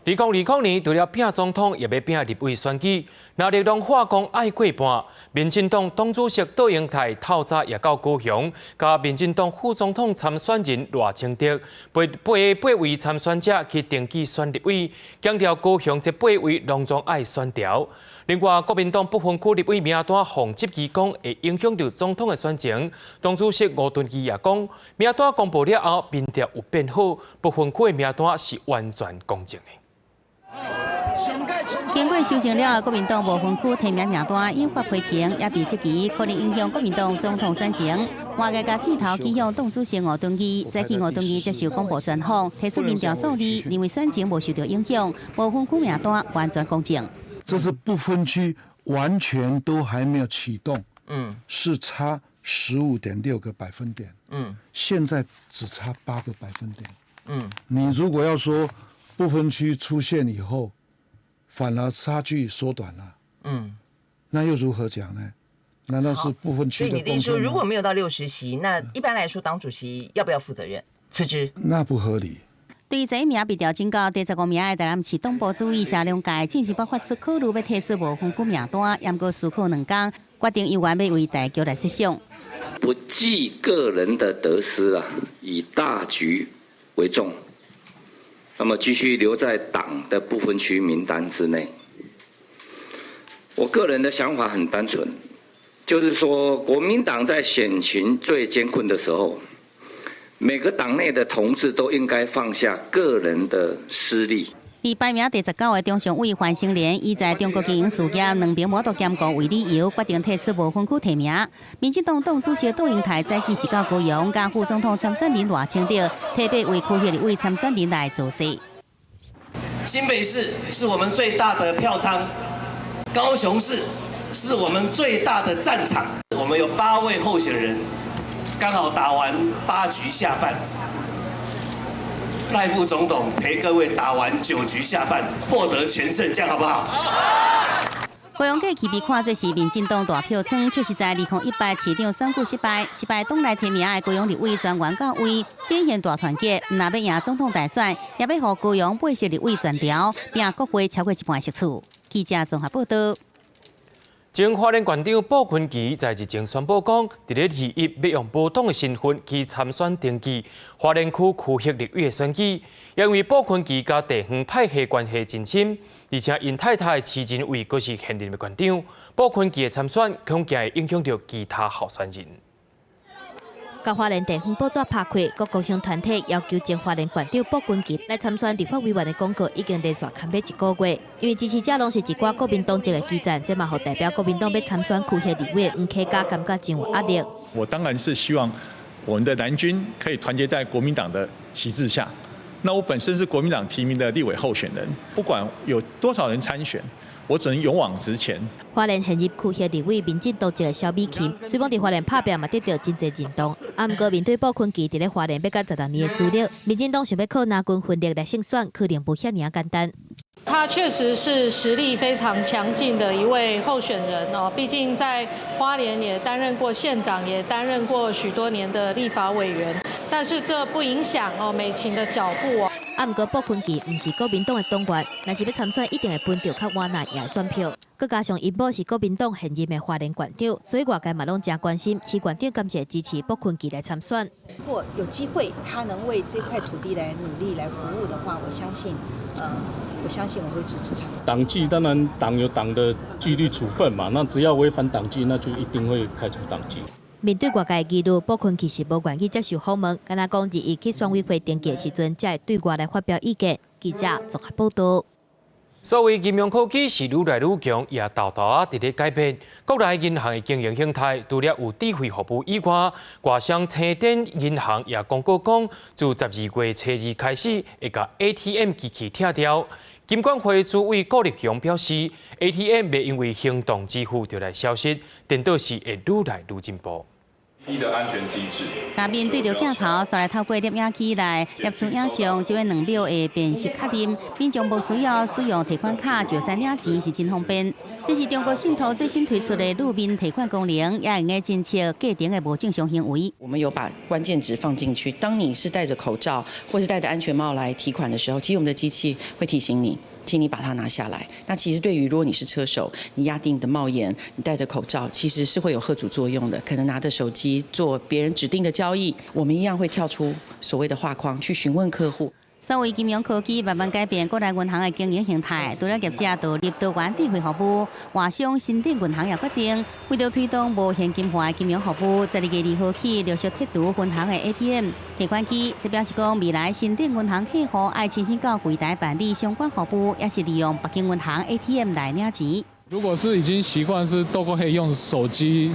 2020年，除了拼總統，也欲拼立委選舉。若力量化講愛過半，民進黨黨主席卓榮泰透早也到高雄，佮民進黨副總統參選人賴清德，陪陪八位參選者去登記選立委，強調高雄這八位攏總愛選著。另外，國民黨不分區立委名單予質疑講會影響著總統的選情。黨主席吳敦義也講，名單公布了後，民調有變好，不分區的名單是完全公正的。經過修正了後，國民黨無分區提名名單引發批評，也被質疑可能影響國民黨總統選情。外界共箭頭指向黨主席吳敦義，早起吳敦義接受廣播專訪，提出民調數字，認為選情無受著影響，無分區名單完全公正。這是不分區完全都還沒有啟動，是差15.6個百分點，現在只差8個百分點，你如果要說不分區出現以後，反而差距縮短了，那又如何講呢？難道是不分區？所以你的意思說，如果沒有到60席，那一般來說，黨主席要不要負責任辭職？那不合理。對11名被調整到第15名的台南市黨部主委謝龍介，進前捌發出考慮欲退出無分區名單，毋過思考2工，決定猶原欲為大局來設想。不計個人的得失啊，以大局為重。那麼繼續留在黨的不分區名單之內。我個人的想法很單純，就是說國民黨在選情最艱困的時候，每個黨內的同志都應該放下個人的私利。以排名第19的中常委范成廉，以在中國經營事業兩邊無度兼顧為理由，決定退出無分區提名。民進黨黨主席卓榮泰早起是到高雄，佮副總統參選人賴清德，特別為區域立委參選人來造勢。新北市是我們最大的票倉，高雄市是我們最大的戰場。我們有八位候選人，剛好打完8局下半。賴副總統陪各位打完9局下半，獲得全勝，這樣好不好？高雄過去被看做是民進黨大票倉，卻是在2018市長選舉失敗，這擺黨內提名的高雄立委全員到位，展現大團結。毋但欲贏總統大選，也欲予高雄八席立委全調，拼國會超過一半席次。記者綜合報導。前花蓮縣長傅崐萁在日前宣布講，佇咧21欲用無黨的身份去參選登記花蓮區區域立委的選舉，因為傅崐萁佮地方派系關係真深，而且𪜶太太徐仁偉閣是現任的縣長，傅崐萁的參選恐驚會影響著其他候選人。共花蓮地方報紙拍開，各工商團體要求前花蓮縣長傅崐萁來參選立法委員的廣告已經連續刊欲一個月，因為支持者攏是一寡國民黨籍的基層，這嘛予代表國民黨欲參選區域立委的黃啟嘉感覺真有壓力。我當然是希望我們的藍軍可以團結在國民黨的旗幟下。那我本身是國民黨提名的立委候選人，不管有多少人參選，我只能勇往直前。花蓮現任區域立委民進黨籍的蕭美琴，雖講佇花蓮拍拚嘛得著真濟認同，啊，毋過面對傅崐萁佇咧花蓮欲甲16年的資歷，民進黨想欲靠藍軍分裂來勝選，可能無遐爾仔簡單。他確實是實力非常強勁的一位候選人哦，畢竟在花蓮也擔任過縣長，也擔任過許多年的立法委員。但是這不影響哦美琴的腳步哦。啊，毋過傅崑萁毋是國民黨的黨員，若是欲參選，一定會分著較倚若的選票。閣加上𪜶某是國民黨現任的花蓮縣長，所以外界嘛攏誠關心，市縣長敢是會支持傅崑萁來參選。如果有機會，他能為這塊土地來努力來服務的話，我相信我會支持他。黨紀當然黨有黨的紀律處分嘛，那只要違反黨紀，那就一定會開除黨籍。面對外界疑慮，傅崑萁是無願意接受訪問，干焦講日伊去選委會登記的時陣，才會對外來發表意見。記者綜合報道。所謂金融科技是愈來愈強，也沓沓仔佇咧改變。國內銀行的經營形態，除了有智慧服務以外，外商青田銀行也公告講，自12月初2開始，會共 ATM 機器拆掉。金管會主委顧立雄表示，ATM 袂因為行動支付就來消失，顛倒是會愈來愈進步。的安全機制。畫面對著鏡頭，煞來透過攝影機來攝取影像，這2秒會辨識確認，民眾無需要使用提款卡就使領錢是真方便。這是中國信託最新推出的路面提款功能，也會用偵測過程的無正常行為。我們有把關鍵值放進去，當你是戴着口罩或是戴着安全帽來提款的時候，其實我們的機器會提醒你，請你把它拿下來。那其實對於如果你是車手，你壓低你的帽檐，你戴着口罩，其實是會有嚇阻作用的。可能拿着手機做別人指定的交易，我們一樣會跳出所謂的畫框去詢問客戶。所謂金融科技慢慢改變國內銀行的經營形態，除了業者導入多元智慧服務，外商新鼎銀行也決定，為著推動無現金化的金融服務，12月2號起陸續撤除分行的 ATM 提款機。這表示講，未來新鼎銀行客戶愛親身到櫃台辦理相關服務，抑是利用別間銀行 ATM 來領錢。如果是已經習慣是都可以用手機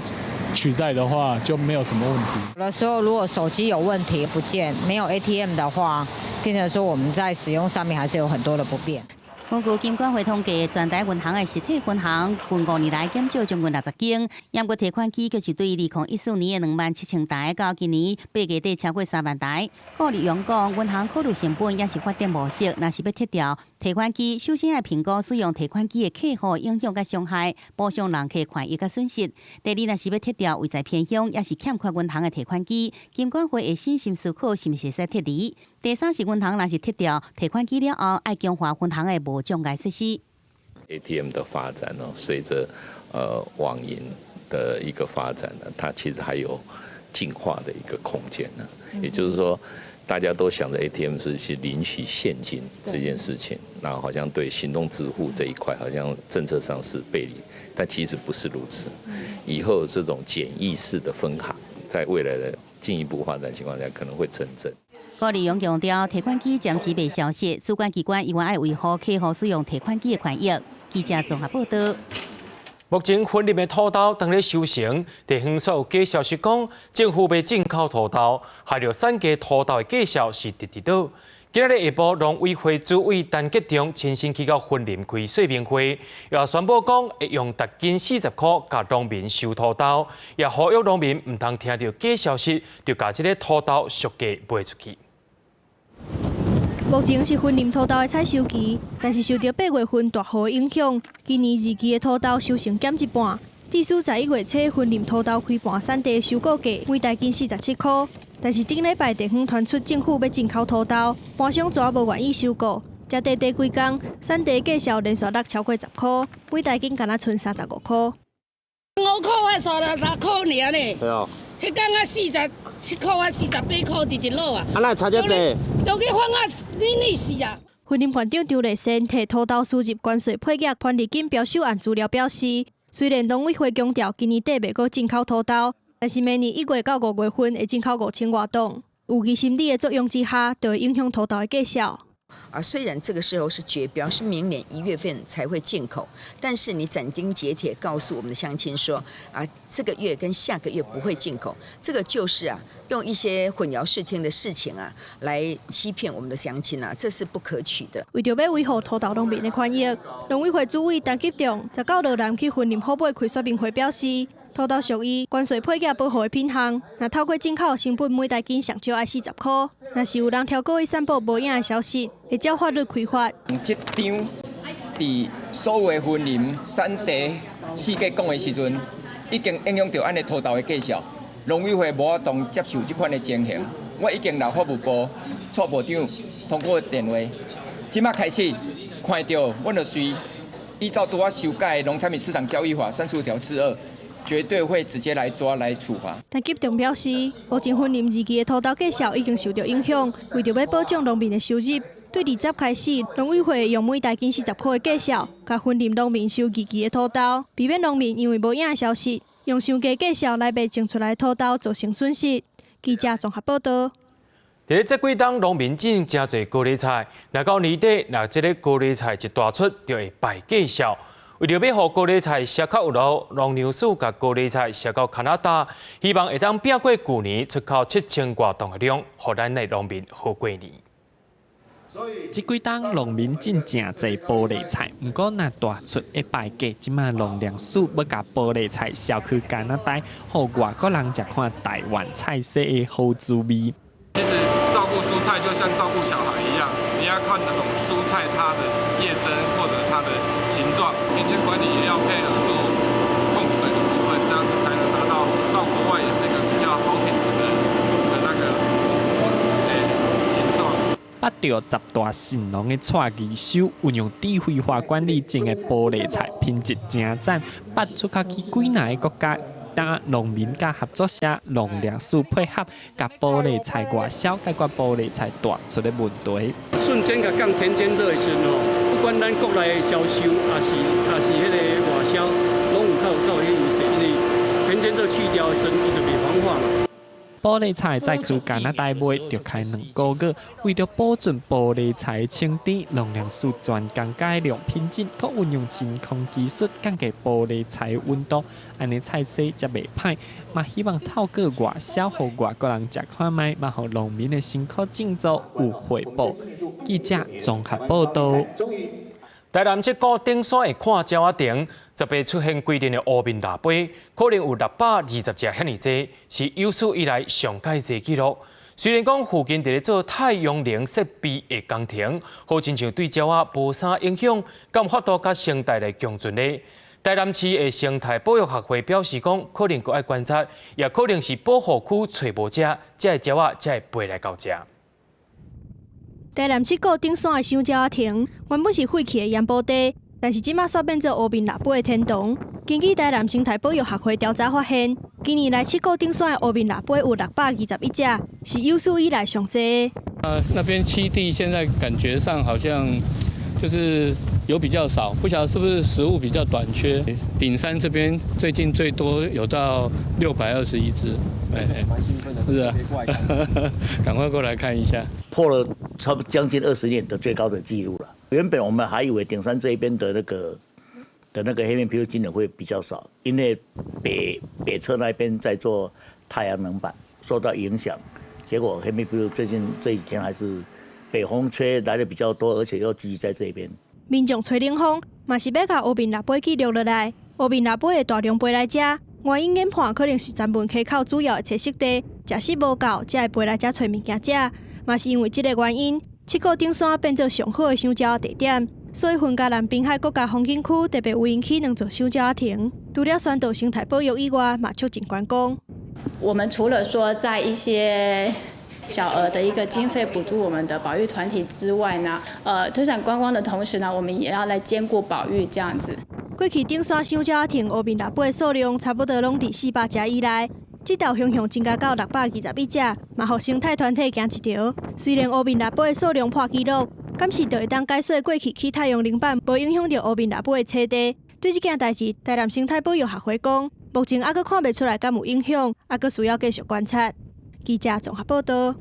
取代的話，就沒有什麼問題。有的時候如果手機有問題不見，沒有 ATM 的話，變成說我們在使用上面還是有很多的不便。根據金管會統計，全台銀行的實體分行近5年來減少將近60間，毋過提款機卻是對2014年的27,000台，到今年8月底超過3萬台。顧立雄講，銀行考慮成本抑是發展模式，若是欲撤掉提款機，首先愛評估使用提款機的客戶影響佮傷害，補償人客權益佮損失。第二，若是欲撤掉位在偏鄉，抑是欠缺銀行的提款機，金管會會審慎思考是毋是會使撤離。第三是銀行若是撤掉提款機了後，愛強化分行的無障礙設施。 ATM 的發展呢，隨着網銀的一個發展呢，它其實還有進化的一個空間呢。也就是說，大家都想着 ATM 是去領取現金這件事情，那好像對行動支付這一塊，好像政策上是背離，但其實不是如此。以後這種簡易式的分行，在未來的進一步發展情況下，可能會成真。顧立雄強調，提款機暫時袂消失，主管機關依然愛維護客戶使用提款機的權益。記者綜合報道。目前雲林的土豆當咧收成，地方煞有假消息講，政府欲進口土豆，害著產地土豆的價數是直直落。今仔日下晡，農委會主委陳吉仲親身去到雲林開說明會，也宣布講會用逐斤40箍共農民收土豆，也呼籲農民毋通聽著假消息，就共這个土豆俗價賣出去。目前是雲林土豆的採收期，但是受著8月份大雨影響，今年二季的土豆收成減一半。至少11月初，雲林土豆開盤產地收購價每大斤47箍，但是頂禮拜地方傳出政府欲進口土豆，盤商全無願意收購，才短短幾工，產地價數連續落超過10箍，每大斤干焦賰35箍。5箍啊，36箍爾呢。對哦。彼工啊47箍啊，48箍，直直落啊。啊，哪會差遮濟？都去放啊，你你死啊！雲林縣長張麗善提土豆輸入關稅配額權利金標售案資料表示，雖然農委會強調今年底袂閣進口土豆，但是明年1月到5月份會進口5000外噸，預期心理的作用之下，就會影響土豆的價數。啊，雖然這個時候是絕標，是明年1月份才會進口，但是你斬釘截鐵告訴我們的鄉親說，啊，這個月跟下個月不會進口，這個就是啊，用一些混淆視聽的事情啊，來欺騙我們的鄉親啊，這是不可取的。為著欲維護土豆農民的權益，農委會主委陳吉仲19落南去雲林虎尾開說明會表示，土豆屬於關稅配額保護的品項，若透過進口，成本每大斤上少愛40箍。若是有人刁故意散布無影的消息，會照法律開罰。這張佇所有的雲林產地四界講的時陣，已經影響著按的土豆的價數。農委會無法度接受這款的情形，我已經來法務部蔡部長通過電話，這馬開始看著，阮就隨依照拄仔修改的農產品市場交易法35條之2，絕對會直接來抓來處罰。陳吉仲表示，目前雲林二期的土豆價數已經受著影響，為著欲保障農民的收入，對20開始，農委會用每大斤40塊的價數，共雲林農民收二期的土豆，避免農民因為無影的消息，用傷低價數來賣種出來的土豆，造成損失。記者綜合報導。佇咧這幾冬，農民種誠濟高麗菜，若到年底，若這个高麗菜一大出，就會敗價數。為著欲予高麗菜銷較有路，農糧署共高麗菜銷到加拿大，希望會當拚過舊年出口7000外噸的量，予咱的農民好過年。這幾冬農民種誠濟玻璃菜，毋過若大出會敗價。這馬農糧署欲共玻璃菜銷去加拿大，予外國人食看台灣菜色的好滋味。其實照顧蔬菜就像照顧小孩一樣，你要看那種蔬菜它的葉針或者它的形狀，田間管理也要配合做控水的部分，這樣子才能達到到國外也是一個比較好品質的那個形狀。捌著十大神農的蔡義修，運用智慧化管理種的玻璃菜品質誠讚，捌出口去幾若个國家。當農民佮合作社、農糧署配合，共玻璃菜外銷，解決玻璃菜大出的問題。瞬間共降田間熱的時陣吼，不管咱國內的銷售，抑是彼个外銷，攏有較有彼優勢，因為田間熱去掉的時陣，伊就袂黃化嘛。玻璃菜再去加拿大賣，著開兩个月。為著保存玻璃菜清甜，農糧署專工改良品質，閣運用真空技術降低玻璃菜溫度，按呢菜色才袂歹。嘛希望透過外銷，予外國人食看覓，嘛予農民的辛苦種作有回報。記者綜合報導。台南七股頂山的看鳥仔亭，10月出現規陣的烏面蜊飛，可能有620隻遐爾濟，是有史以來上蓋濟紀錄。雖然講附近佇咧做太陽能設備的工程，好親像對鳥仔無啥影響，敢有法度佮生態來共存呢？台南市的生態保育學會表示講，可能閣愛觀察，也可能是保護區揣無食，這个鳥仔才會飛來到遮。台南七股頂山的賞鳥仔亭，原本是廢棄的鹽埔地，但是這馬煞變做烏面蜊飛的天堂。根據台南生態保育學會調查發現，近年來七股頂山的烏面蜊飛有621隻，是有史以來上濟。那邊棲地現在感覺上好像就是有比較少，不曉得是不是食物比較短缺。頂山這邊最近最多有到621隻，哎，是啊，趕快過來看一下。破了差不多將近20年的最高的紀錄了。原本我們還以為頂山這一邊的那個黑面琵鷺今年會比較少，因為北側那邊在做太陽能板，受到影響。結果黑面琵鷺最近這幾天還是北風吹來的比較多，而且又聚集在這邊。民眾吹冷風，嘛是欲共烏面蜊飛記錄落來。烏面蜊飛會大量飛來遮，原因研判可能是三文溪口主要的棲息地，食食無夠，才會飛來遮揣物件食。嘛是因為這个原因，七股頂山變做上好的賞鳥地點，所以雲嘉南濱海國家風景區特別為𪜶起兩座賞鳥亭，除了宣導生態保育以外，嘛促進觀光。我們除了說在一些小額的一個經費補助我們的保育團體之外呢，推展觀光的同時呢，我們也要來兼顧保育這樣子。過去頂山賞鳥亭烏面蜊飛數量差不多攏佇400隻以內。這道雄雄增加到621隻，嘛予生態團體驚一趒。雖然烏面蜊飛的數量破紀錄，敢是就會當解說過去起太陽能板無影響著烏面蜊飛的棲地？對這件代誌，台南生態保育學會講，目前猶閣看袂出來敢有影響，猶閣需要繼續觀察。記者綜合報導。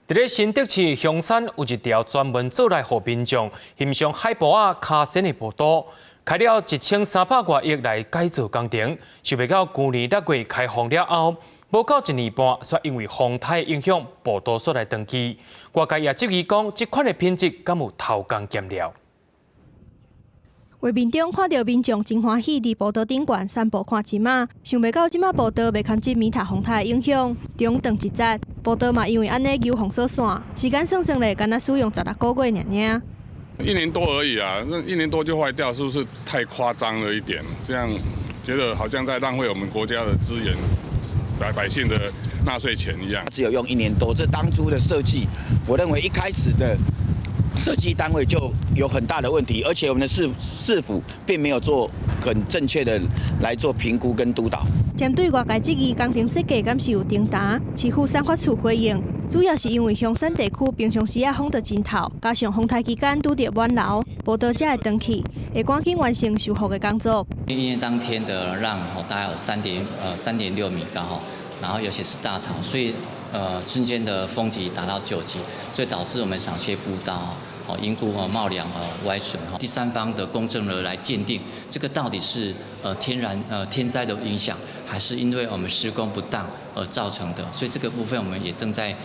佇咧新竹市香山有一條專門做來予民眾欣賞海埔仔跤仙的步道，開了1300外億來改造工程，想袂到舊年6月開放了後，無夠一年半，煞因為風颱影響，步道煞來斷去。外界也質疑講，這款的品質敢有偷工減料？畫面中看著民眾真歡喜佇步道頂懸散步看嬋仔，想袂到這馬步道袂堪這米塔風颱的影響，中斷一節，步道嘛因為按呢搝封鎖線，時間算算咧，干焦使用16個月爾爾。一年多而已啊，那一年多就壞掉，是不是太誇張了一點？這樣覺得好像在浪費我們國家的資源，百姓的納稅錢一樣。只有用一年多，這當初的設計，我認為一開始的設計單位就有很大的問題，而且我們的市府並沒有做很正確的來做評估跟督導。針對外界質疑工程設計敢是有重擔，市府產發處回應，主要是因為香山地區平常時仔風就真透，加上風台期間拄著滿流，步道才會斷去，會趕緊完成修復的工作。因為當天的浪吼大概有3.6米高吼，然後尤其是大潮，所以瞬間的風級達到9級，所以導致我們賞蟹步道哦因故哦冒梁歪損哈。第三方的公證人來鑑定，這個到底是天然天災的影響，還是因為我們施工不當而造成的？所以這個部分我們也正在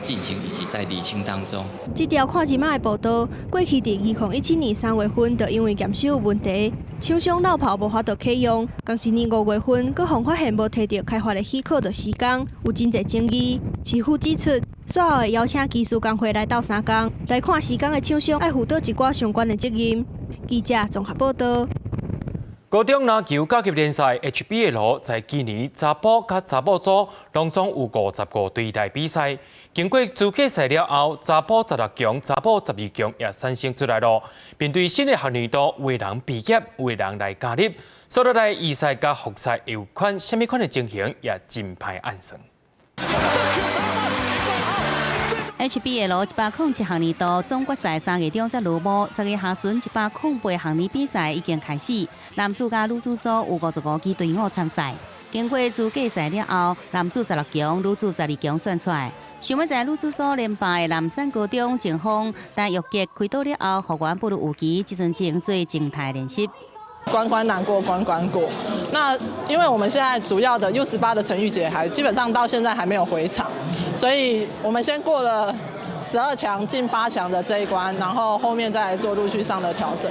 進行以及在釐清當中。這條看一馬的步道，過去佇2017年3月份就因為驗收有問題，廠商漏炮無法度啟用。仝一年5月份，閣予發現無提著開發的許可就施工，有真濟爭議。市府指出，煞後會邀請技師工會來鬥相共，來看施工的廠商愛負佗一寡相關的責任。記者綜合報道。高中籃球甲級聯賽 HBL 在今年查埔佮查某組攏總有55隊來比賽。經過資格賽了後，查埔16強、查某12強也產生出來囉。面對新的學年度，有的人畢業，有的人來加入，所以來預賽佮復賽有款啥物款的情形，也真歹按算。 HBL 107學年度總決賽3月中才落幕，10月下旬108學年比賽已經開始。男子佮女子組有55支隊伍參賽。經過資格賽了後，男子16強、女子12強選出來。想欲在女子組連敗的南山高中前鋒陳玉杰開刀了後，復原不如預期，這陣正做靜態練習。關關難過關關過。那因為我們現在主要的 U18的陳玉杰還基本上到現在還沒有回場，所以我們先過了12強進8強的這一關，然後後面再來做陸續上的調整。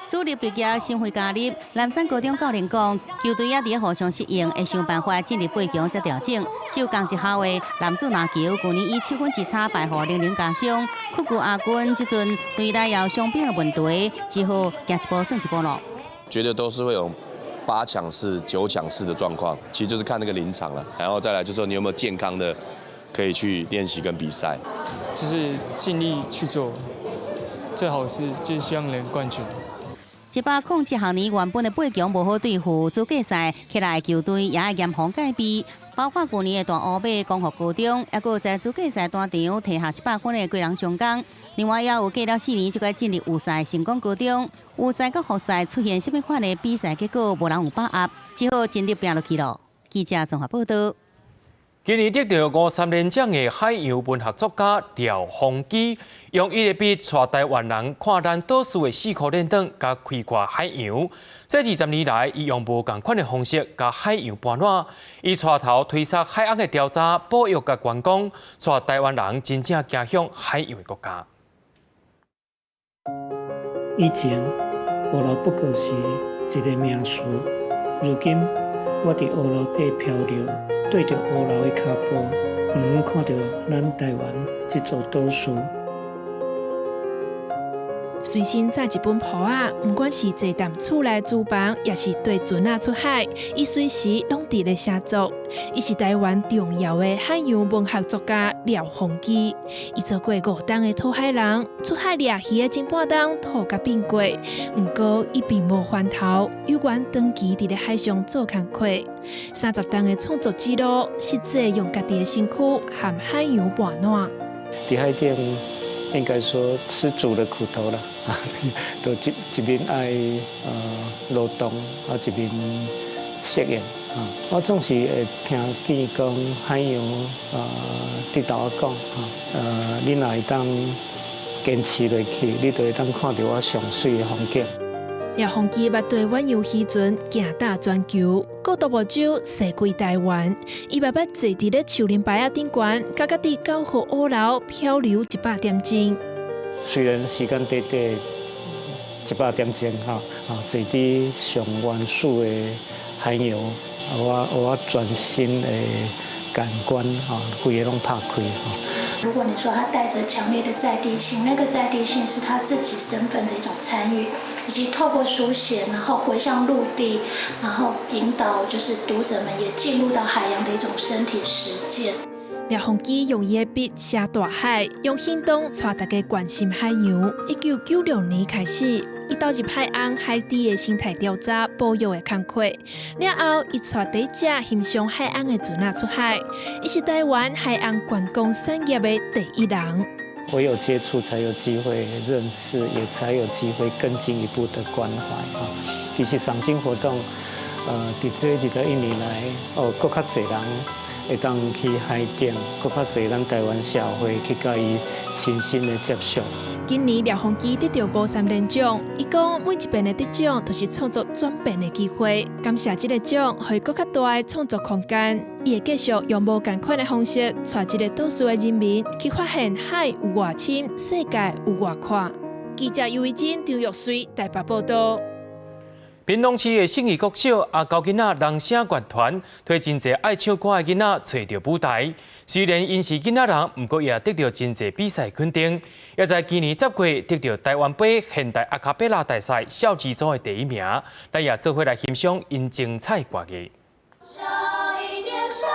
主力畢業，新會加入南山高中教練講，球隊也佇互相適應，會想辦法進入8強才調整。只有仝一校的男子籃球，舊年以7分之差敗予零零家商，屈居亞軍。這陣隊內也有傷病的問題，只好行一步算一步咯。覺得都是會有8強式、9強式的狀況，其實就是看那個臨場了，然後再來就是說你有沒有健康的可以去練習跟比賽，就是盡力去做，最好是就希望能冠軍。107學年原本的8強無好對付，資格賽起來球隊也愛嚴防戒備，包括舊年的大烏馬光復高中，抑閣在資格賽單場提下100分的基隆雙江，另外也有過了4年就該進入預賽成功高中，預賽佮復賽出現啥物款的比賽結果，無人有把握，只好盡力拼落去囉。記者綜合報道。今年得著5.3連獎的海洋文學作家廖鴻基，用伊的筆帶台灣人看咱島嶼的四箍連轉，佮開闊海洋。這20年來，伊用無仝款的方式共海洋伴湠，伊帶頭推捒海岸的調查、保育佮觀光，帶台灣人真正行向海洋的國家。以前，烏樓不過是一個名詞，如今我佇烏樓底漂流。對著烏樓的跤步，遠遠看著咱台灣這座島嶼。隨身載一本簿仔，毋管是坐踮厝內廚房，抑是綴船仔出海，伊隨時攏佇咧寫作。伊是台灣重要的海洋文學作家廖鴻基。伊做過5冬的討海人，出海掠魚的前半冬吐甲變過。毋過伊並無翻頭，猶原長期佇咧海上做工課。30冬的創作之路，實際用家己的身軀和海洋伴湠。佇海頂。應該說吃足了苦頭啦，都一面愛勞動，啊一面適應啊。我總是會聽見講海洋佇豆我講哈，你若會當堅持落去，你就會當看著我上媠的風景。廖鴻基捌綴遠洋漁船行踏全球，過獨木舟踅規台灣。伊嘛捌坐佇咧樹林牌仔頂懸，共家己九號烏樓漂流100點鐘。雖然時間短短100點鐘吼，啊，坐佇上原始的海洋，我全身的感官吼，規个攏拍開吼，如果你說他帶着強烈的在地性，那個在地性是他自己身份的一種參與，以及透過書寫，然後回向陸地，然後引導就是讀者們也進入到海洋的一種身體實踐。廖鴻基用伊的筆寫大海，用行動帶大家關心海洋。1996年開始，伊投入海岸海底的生態調查、保育的工課。了後，伊帶第一隻欣賞海岸的船仔出海。伊是台灣海岸觀光產業的第一人。唯有接觸，才有機會認識，也才有機會更進一步的關懷啊。其實賞鯨活動，佇這21年來，哦，閣較濟人會當去海頂，閣較濟咱台灣社會去佮伊親身的接觸。今年廖鴻基得著五三連獎，伊講每一遍的得獎都是創作轉變的機會。感謝這個獎，予伊閣較大的創作空間。伊會繼續用無仝款的方式，帶這個都市的人民去發現海有偌深，世界有偌闊。記者尤維真、張玉水台北報道。屏東市的信義國小阿猴囡仔人聲樂團推真濟愛唱歌的囡仔揣著舞台。雖然𪜶是囡仔人，毋過也得著真濟比賽肯定，也在今年10月得著台灣盃現代阿卡貝拉大賽少兒組的第一名。咱也做伙來欣賞𪜶精彩歌藝。少一點傷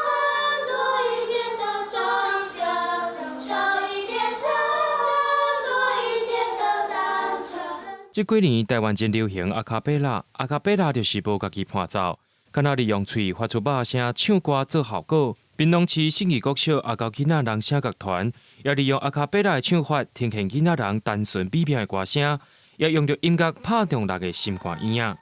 痕，多一點的張笑；少一點掙扎，多一點的單純。這幾年台灣真流行阿卡貝拉，阿卡貝拉就是無家己伴奏，敢若利用喙發出肉聲唱歌做效果。屏東市信義國小阿猴囡仔人聲樂團也利用阿卡貝拉的唱法，呈現囡仔人單純美妙的歌聲，也用著音樂拍動人的心肝耳仔。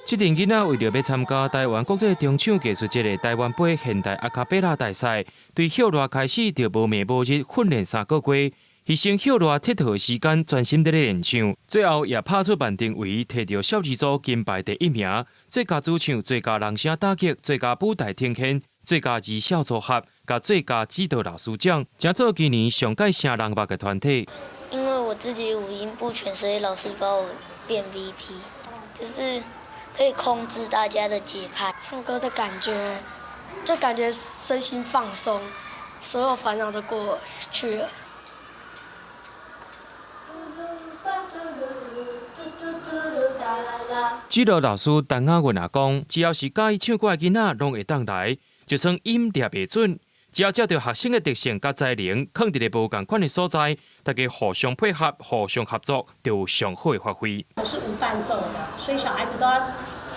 這陣囡仔為著欲參加台灣國際中唱藝術節的台灣盃現代阿卡貝拉大賽，對歇熱開始就無暝無日訓練3個月，犧牲歇熱𨑨迌的時間，專心佇咧練唱，最後也拍出萬定位，摕著少兒組金牌第一名，最佳主唱、最佳人聲打擊、最佳舞台呈現、最佳兒少組合、佮最佳指導老師獎，成做今年上蓋聲人脈的團體。因為我自己五音不全，所以老師把我變 VP，就是可以控制大家的節拍。唱歌的感覺，就感覺身心放鬆，所有煩惱都過去了。指導老師陳亞文也講，只要是佮意唱歌的囡仔，攏會當來，就算音念袂準，只要照著學生的特性佮才能，囥佇咧無仝款的所在，大家互相配合、互相合作，就有上好的發揮。是無伴奏的，所以小孩子都要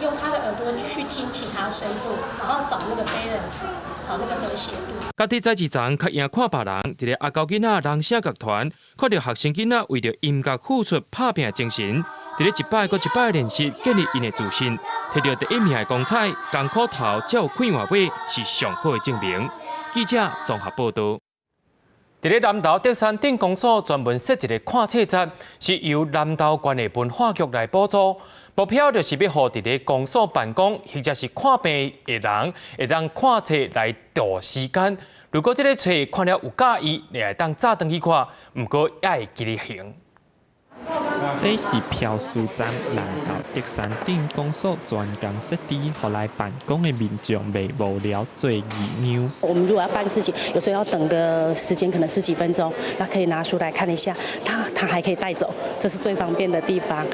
用他的耳朵去聽其他聲部，然後找那個 balance，找那個和諧度。家己早一層較贏看別人，佇咧阿猴囡仔人聲樂團，看著學生囡仔為著音樂付出拍拚的精神，佇咧一擺閣一擺練習，建立𪜶的自信，摕著第一名的光彩，艱苦頭才有快活尾，是上好的證明。記者綜合報導。佇咧南投竹山鎮公所專門設一個看冊站，是由南投縣的文化局來補助，目標就是欲予佇咧公所辦公或者是看病的人，會當看冊來度時間。如果這个冊看了有佮意，會當早轉去看，毋過也會記得還。這是飄書站南投竹山鎮公所專工設置，予來辦公的民眾袂無聊做義讓。我們如果要辦事情，有時候要等個時間可能十幾分鐘，那可以拿書來看一下，他還可以帶走，這是最方便的地方。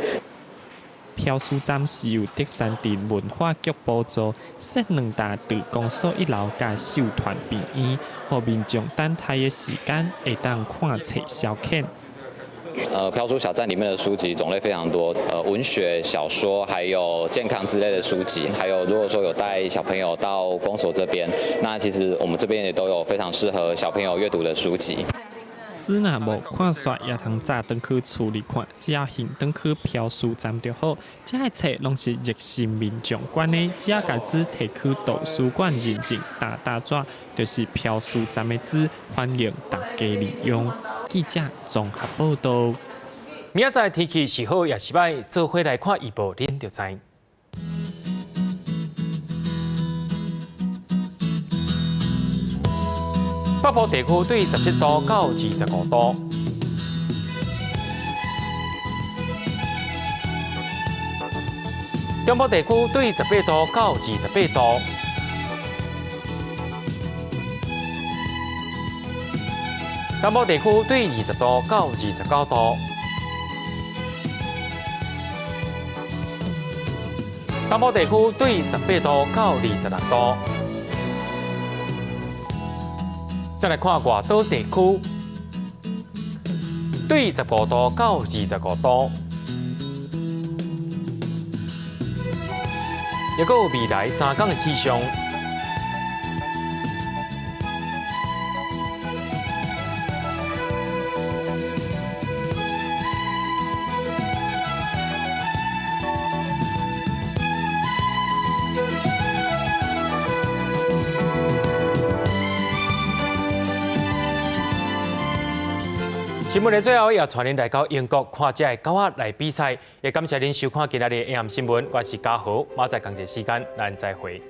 飄書站是由竹山鎮文化局補助，設兩台佇公所一樓佮秀團病院，予民眾等待的時間會當看冊消遣。飄書小站裡面的書籍種類非常多，文學、小說，還有健康之類的書籍，還有如果說有帶小朋友到公所這邊，那其實我們這邊也都有非常適合小朋友閱讀的書籍。紙若無看煞，也通早轉去厝裡看，只要還轉去飄書站就好。這个冊攏是熱心民眾捐的，只要共紙提去圖書館認證，打打紙就是飄書站的紙，歡迎大家利用。記者綜合報導。明仔載天氣是好抑是䆀，做伙來看預報，恁就知。北部地區對17度到25度，中部地區對18度到28度。东部地區對20度到29度。東部地區對18度到26度。再來看外島地區，對15度到25度。抑閣有未來3工的氣象。新聞的最後，也帶恁來到英國看這个狗仔來比賽。也感謝恁收看今仔日的 AM 新聞，我是嘉豪，明仔載仝一个時間，咱再會。